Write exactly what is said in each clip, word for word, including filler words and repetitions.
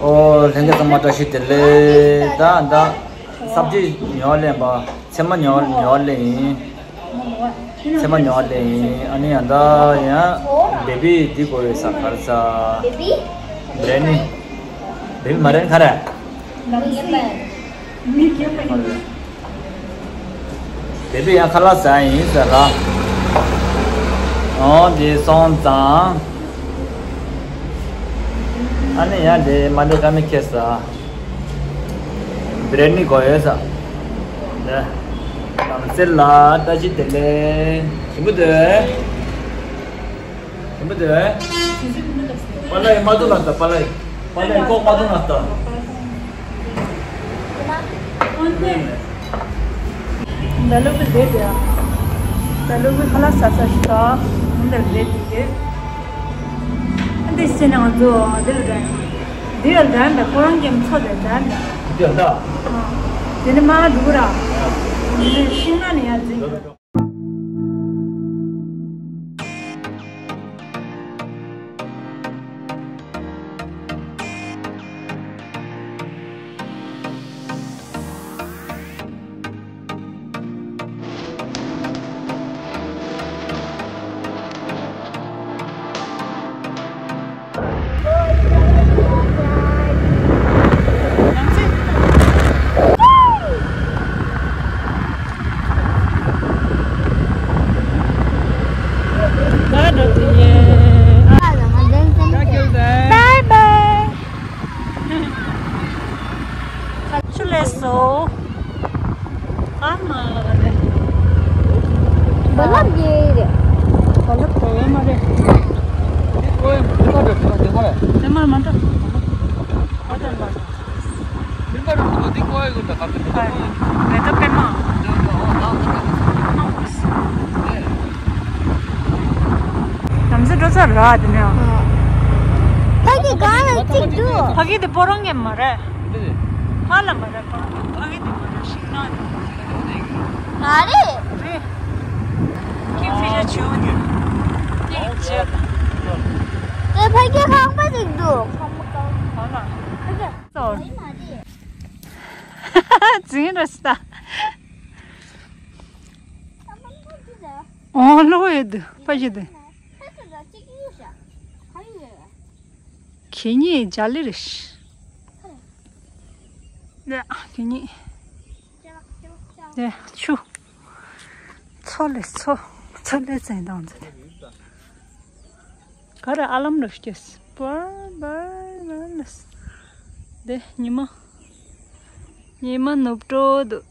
ཨོ་ལྷན་རྒྱས་ཚང་མ་བཀྲ་ཤིས་བདེ་ལེགས། ད་ད་སབ་ཇི་ཉོ་ལེན་པ། ཚལ་མ་ཉོ་ཉོ་ལེན་ཡིན། ཚལ་མ་ཉོ་ལེན་ཡིན། ཨ་ནི་ཡང་ད་ཡང་བེ་བི་འདི་དགོས་ཡོད་ས། ག་རེ་ཟ། བེ་བི། བེ་རེ་ནི། བེ་བི་མ་རེད་ཁ་རེད། མི་སྐྱེས་པ་ཡིན། དེ་བས་ཡང་ཁ་ལག་ཟ་ཡིན་ཟེར་ལ། འོ་དེ་སོང་ཙང་། ཨ་ནི་ཡང་དེ་མ་འདི་ཀ་མི་ཁེ་ས། བེ་རེ་ནི་དགོས་ཡོད་ས། དེ། ལམ་སེར་ལ་བཀྲ་ཤིས་བདེ་ལེགས། ཞིམ་པོ་འདུག་ཞིམ་པོ་འདུག་པ་ལགས་མ་འདུག་ལ་ད། པ་ལགས། པ་ལགས་ཀོ་མ་འདུག་ལ་ད། ད་ལོ་གི་རེད་ཡ། ད་ལོ་གི་ཁ་ལག་ཟ་ས་ཞིག་ད། འདིར་རེད་དེ། འདི་སེ་ནང་ཚོ་འདིར་རེད། འདིར་རེད་ད། ཁོ་རང་གི་མཚོ་རེད་ད། འདིར་ད། དེ་ནི་མ་འགྲོ་ར། འདི་ཤིང་ནགས་ནས་ཡར་འཛེགས། Bye bye. ཆུ་ལས་སོ། ཨ་མ་ལ་ལ་ལས། རྦ་རླབས་རྒྱས་རེད། རྦ་རླབས་དོ་ཡོད་མ་རེད། དེ་མར་མ་འགྲོ། ཨ་ད་མ་འགྲོ། མེ་ཏོག་པད་མ། ལམ་སེ་འགྲོ་ཚར་ར་དེ་ནས། ཕ་གི་གང་ལ་གཅིག་འདུག་ཕ་གི་དེ་སྤོ་རོང་གི་མ་རེད། ཕ་ལ་མ་རེད། ཕ་གི་དེ་མ་རེད། ཤིང་ནགས་དེ་མ་རེད། རེད། ཁྱི་ཕི་ཤ་ཆུ་དེ། ཁྱི་ཆེ། དེ་ཕ་གི་ཁང་པ་ཅིག་འདུག་ཁང་པ་གང་། གང་ལ། ཕ་གི་སོ། འཛིན་ར་སྟ། ཨོ་ལོ་ཡོད་དུ་ཕ་གི་དེ། ཁྱེད་གཉིས་འཇའ་ལི་རེད། ལགས་ཁྱེད་གཉིས། དེ་ཆུ། མཚོ་ལས་མཚོ། མཚོ་ལས་བཙན་དང་མཚོ་དེ། ག་རེ་ཨ་ལམ་ལ་སྐྱེས། བར་བར་བར་ལས། དེ་ཉི་མ། ཉི་མ་ནུབ་འགྲོ་འདུག་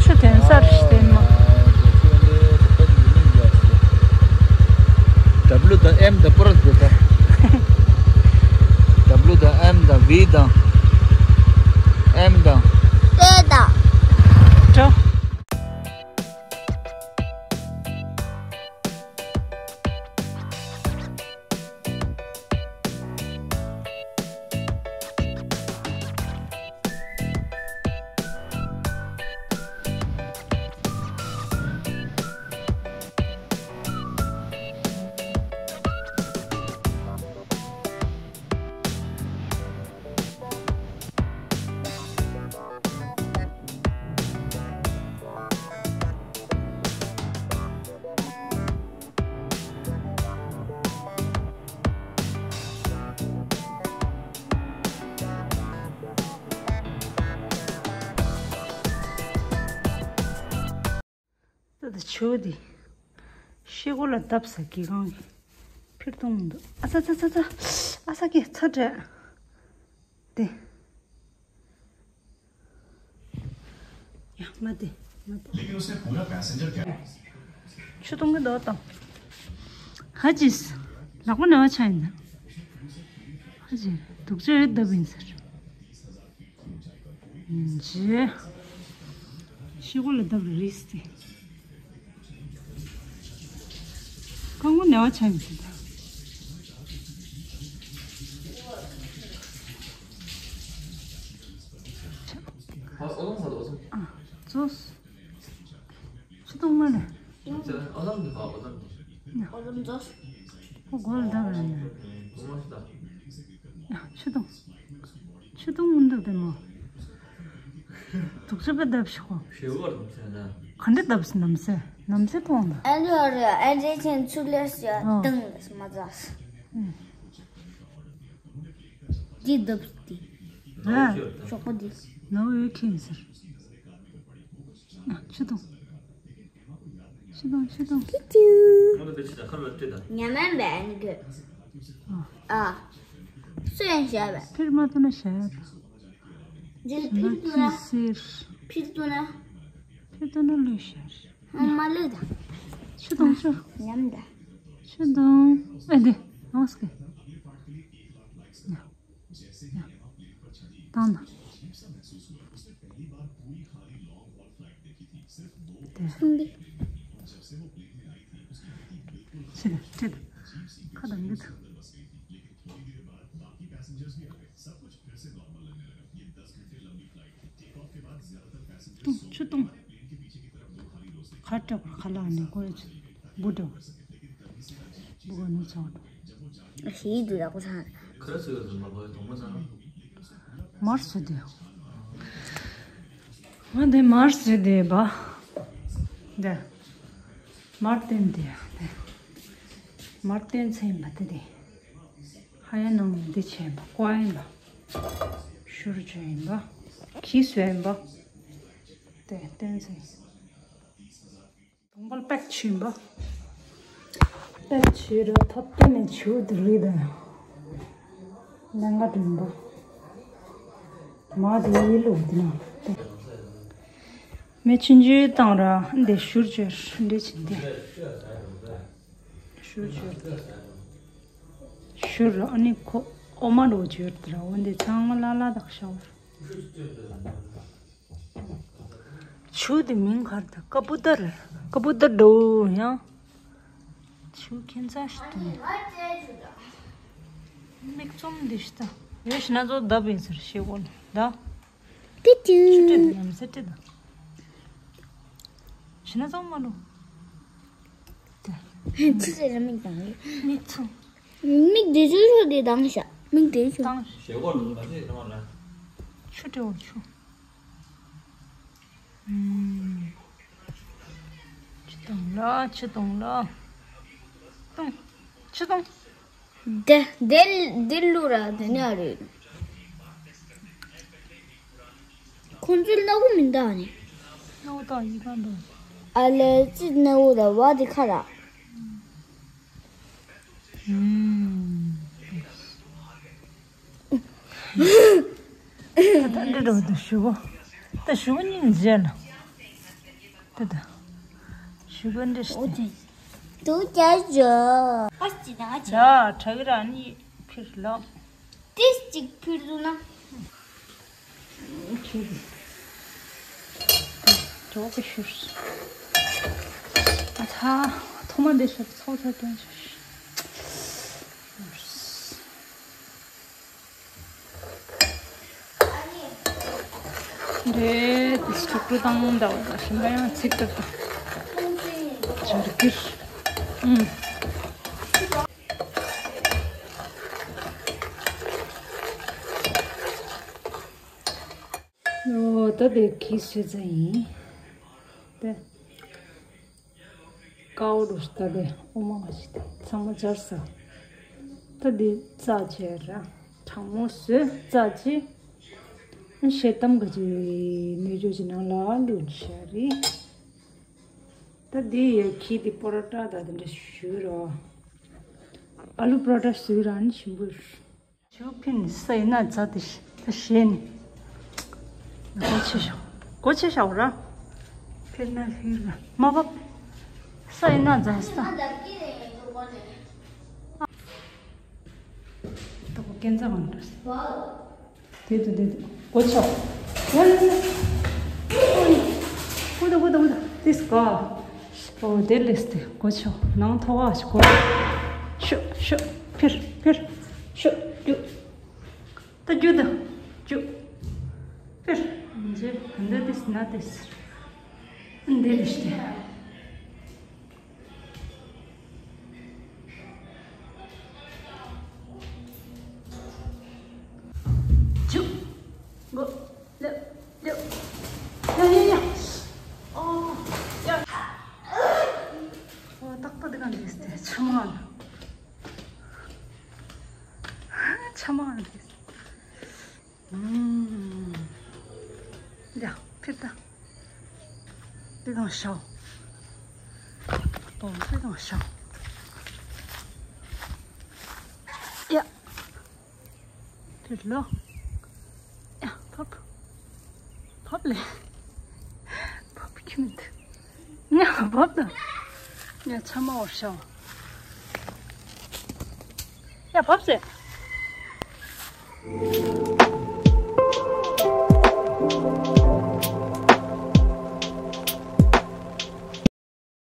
ཆུ་དེ་སར་བསྟན་མ། W དང་M དང་པོ་ར་འདུག་ད། W དང་M དང་V དང་། M དང་། T དང་། འགྲོ། ད་ད་ཆུ་དེ། ཤེལ་སྒོ་ལ་བརྡབས་ས་གི་གང་གི་ཕིར་གཏོང་མི་འདུག་ཨ་ཚ་ཚ་ཚ་ཚ། ཨ་ས་ཀྱི་ཚ་དྲག་དེ། ཡ་མ་དེ་མ་དེ། ཆུ་གཏོང་གི་འདུག་དང་། ཧ་ཅིས། ལག་པ་ན་བ་ཆ་ཡིན་ད། ཧ་ཅི། དུག་ཅོ་ཡོད་བརྡབས་ཡིན་ཟེར། ཇེ། ཤི་གོ་ལ་བརྡབས་རེད་ཟེར། ཨ་ངོ་ནེ་བ་ཆ་མི་ཤེས་ད། ཨ་ཨོ་ལོང་ཧ་ལོ་ཨོ་ལོང་། ཨ་ཙོས། ཆུ་དུང་མ་ནེ། ཨོ་ལོང་འདི་ཧ་ཨོ་ལོང་འདི། ཨོ་ལོང་ཙོས། ཨོ་གོལ་ད་བ་ནེ། ཨོ་མ་ཤི་ད། ཆུ་དུང་། ཆུ་དུང་མི་འདུག་དེ་མོ། དུག་ཆུ་པ་བརྡབ་ཤོག་ཞེ་བོར་ཚེ་ན། ག་འདྲ་བརྡབ་སི་ནམ་སེ་ནམ་སེ་ཐོང་ད། ཨན་རི་ཨ་རི་ཨན་རི་ཆེན་ཆུ་ལེ་སི་ཡ་ཨོ། དང་ལེ་སི་མ་ཛ་སི། ཨུ། འདི་བརྡབ་སི་འདི། ཨ། ཤོག་པོ་འདི། ནོ་ཡོད་ཁིན་ཟེར། ཨ་ཆུ་དུང་། ཆུ་དུང་ཆུ་དུང་། ཏི་ཏིའུ། ཉམས་ལེན་པའི་ཨན་གྱི། ཨ། སུ་ཡང་བྱས་པས། ཕིར་མ་ཐུ་ན་བྱས་པས། འདི་ཕིར་ཐུ་ན། ཕིར་ཐུ་ན། ཕིར་ཐུ་ན་ལུས་བྱས། ཨ་མ་ལུས་དང་། ཆུ་དུང་ཆུ། ཉམས་ད། ཆུ་དུང་། ཨེ་འདི། ཨོ་སྐེ། བཏང་ན། དེ། ཕྱི་ལ་ཁྲིད། ཁ་དང་གི་ཐུག་ཆུ་དུང་། ཁ་སྐྲག་པར་ཁ་ལག་ནས་ཀོ་ཡ་ཆུ་འབུ་འདྲ་བོ། འབུ་ག་ནས་ཚོགས་འགྲོ། ཞེས་དུ་ཡག་པོ་ཚང་། ཁ་སུ་ཡོད་ཟེར་མ་གོ་དོང་མ་ཚང་། མར་སུ་དེ། ང་དེ་མར་སུ་དེ་བ། དེ། མར་བསྟན་དེ་དེ། མར་བསྟན་ཚེ་ཡིན་པ་དེ་དེ། ཧ་ཡ་ནང་འདི་བྱས་པ་ཀོ་ཡིན་པ། ཤུར་བྱས་ཡིན་པ། ཁྱི་སུ་ཡིན་པ། དེ་བསྟན་ཚེ། དང་པོ་པེག་ཆུ་ཡིན་པ། པེག་ཆུ་ར་ཐོབ་ཏེ་ནས་ཆུ་དེ་རི་དང་། ལན་ག་དྲིན་པ། མ་དེ་ཡི་ལུག་དེ་ན། མེ་ཆུན་ཆུ་དང་ར་འདི་ཤུར་བྱས་འདི་ཆུ་འདི། ཤུར་བྱས། ཤུར་ཨ་ནི་ཁོ་ཨོ་མ་རོ་བྱས་དེ་ར་འོ་འདི་ཚང་མ་ལ་ལ་དག་ཤ་བར། ཆུ་དེ་མིང་ག་རེ་ད། ཀ་པུ་ཏར། ཀ་པུ་ཏར་འདྲ་བོ་ཡང་། ཆུ་ཁྱད་མཚར་ཞིག་འདུག་མིག་བཙུམ་འདི་ཞིག་ད། ཡོད་ཤི་ན་ཚོ་བརྡབ་ཡིན་ཟེར་ཤེས་གོ་ནི་ད། ཏི་ཏི། ཆུ་སྤྲད་དང་ཡང་སེ་སྤྲད་དང་། ཤི་ན་ཚོ་མ་ལོ། ད། ཆུ་ཟེར་མིག་དང་། མིག་ཚང་། མིག་དེ་ཆུ་ཆུ་དེ་དང་ཤ། མིག་དེ་ཆུ། དང་། ཞེས་གོ་ནི་མ་ཟེར་ནི་མ་ལ། ཆུ་སྤྲད་འོ་ཆུ། ཆུ་དང་ལ་ཆུ་དང་ལ། དང་། ཆུ་དང་། དེ་དེ་དེ་ལུ་ར་དེ་ནས་རེད། ཁོང་ཚོའི་སྣ་བུག་མི་འདའ་ནི། སྣ་བུག་དང་ཡི་ག་འདུག་ཨ་ལེ་ཅི་སྣ་བུག་ར་བ་དེ་ཁ་ར། ཨུམ། ད་འདི་འགྲོ་འདུག་ཞུ་གོ་ད་ཞུ་གོ་སྙིང་རྗེ་ལ། ད་ད། ཞུ་གོ་འདི་ཞུ། དུ་ཅག་ཇོ། ཨ་ཅི་ན་ཅི། ཡ་ཁྲ་གི་ར་ནི་ཕིར་ལོ། ཏིས་ཅིག་ཕིར་འདུག་ན། ཁྱེད་ཀྱིས། གྲོགས་ཀྱི་ཤུར། ཨ་ཚ། ཐོག་མ་འདི་ཤུར་ཚོགས་ཚོགས་སྟོན་ཤུར། རེད་དེ་སྤྲུག་སྤྲུག་བཏང་འདྲ་བ་ཞིམ་པ་ཡང་ཚིག་ཏུ་སྦྱར་གྱིར། ཨུམ། ཨོ་ད་དེ་གི་སུས་ཙ་ཡིན། དེ། ཀའོ་རུ་ད་དེ་ཨོ་མ་མ་ཞིག་དེ་ཚང་མ་སྦྱར་ས། ད་དེ་རྩ་ཆེ་ར་གྲང་མོ་བཟོས་རྩ་ཆེ། ཤེལ་དམ་ག་ཅི་ནུས་ཆོས་ཀྱི་ནང་ལ་ལུས་ཤ་རི། ད་དེ་ཡ་ཁྱི་དེ་པོ་ར་ཏྲ་ད་དེ་འདྲ་ཞུ་ར། ཨ་ལུ་པོ་ར་ཏྲ་ཞུ་ར་ནི་ཞིམ་པོ། ཆུ་ཕིན་ས་ཡིན་ན་ཛ་དེ་ཤི་ད་ཤེས་ནི། གོ་ཆེ་ཤོག་གོ་ཆེ་ཤོག་ར། ཕིར་ན་ཕིར་ན་མ་བབ། ས་ཡིན་ན་ཛ་ས། ད་གོ་ཀན་ཛ་གང་འདྲ་སི། དེ་དུ་དེ་དུ་གོ་ཆོག་ཡ་ཡ་ཡ། ཧུ་ད་ཧུ་ད་ཧུ་ད་དེ་སི་ག་ཨོ་དེ་ལས་ཏེ་གོ་ཆོ་ནང་ཐོག་ཨ་ཞིག་གོ། ཤོ་ཤོ་ཕིར་ཕིར་ཤོ་རྒྱུག་ད་རྒྱུག་ད་རྒྱུག་ཕིར། འཇེ་འདི་དེ་སི་ན་དེ་སི་འདི་ལས་ཏེ། ཅུ། གོ། ལེ། ལེ། ཡ་ཡ་ཡ། ཨོ། ཡ། ཨོ་ཏག་ཏག་དེ་ག་འདི་སྟེ་ཆ་མ་ན། ཆ་མ་ན་འདི། ཨུམ། ཡ། ཕིར་ད། དེ་གང་ཤོ། ཨོ་དེ་གང་ཤོ། ཡ། ཕིར་ལོ། ཡ་ཕོབ། ཕོབ་ལེ། ཕོབ་ཁྱིམ་དུ། ཉ་ཕོབ་དང་། ཉ་ཆ་མ་འོར་ཤོ། ཡ་ཕོབ་ཟེ།